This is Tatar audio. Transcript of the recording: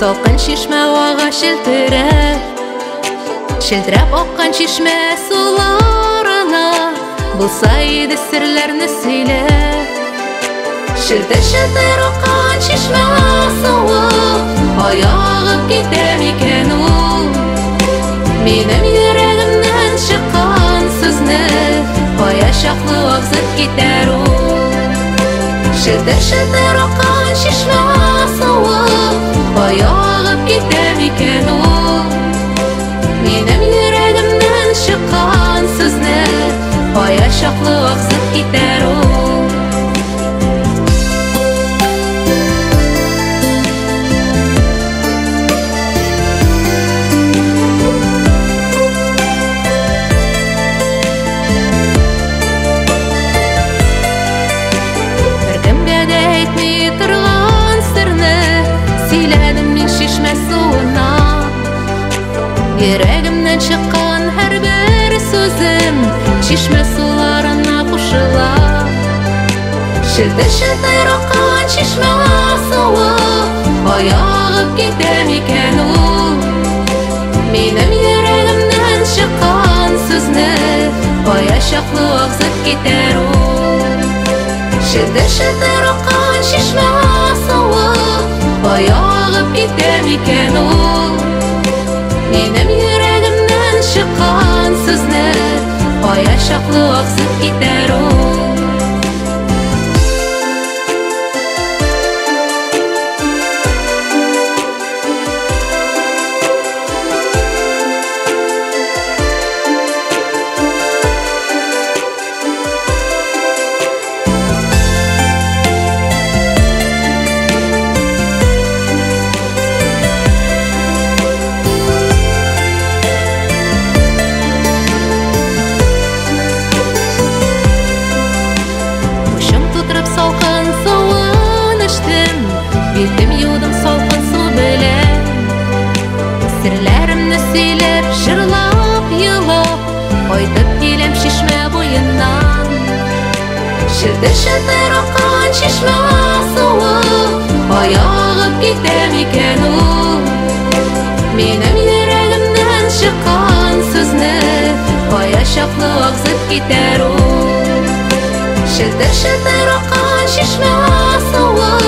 Салкын чишмә ага челтерәп, челтерәп аккан чишмә суларына булса иде серләрне сөйләп. Челтер-челтер аккан чишмә суы кая агып китә микән ул? Минем йөрәгемнән чыккан сүзне кая чаклы агызып китәр ул? Челтер-челтер аккан чишмә суы кая агып китә микән ул? Минем йөрәгемнән чыккан сүзне кая чаклы агызып китәр ул? Беркемгә дә әйтми торган серне сөйләдем мин чишмә суына. Йөрәгемнән чыккан һәрбер сүзем чишмә суларына кушыла. Челтер-челтер аккан чишмә суы кая агып китә микән ул? Минем йөрәгемнән чыккан сүзне кая чаклы агызып китәр ул? Челтер-челтер аккан чишмә суы кая агып китә микән ул? Минем йөрәгемнән чыккан сүзне кая чаклы агызып китәр ул? Учым тутырып салкын суын эчтем, битем юдым салкын су белән. Серләремне сөйләп, җырлап, елап, кайтып киләм чишмә буеннан. Челтер-челтер аккан чишмә суы кая агып китә микән ул? Минем йөрәгемнән чыккан сүзне кая чаклы агызып китәр ул? Челтер-челтер аккан чишмә суы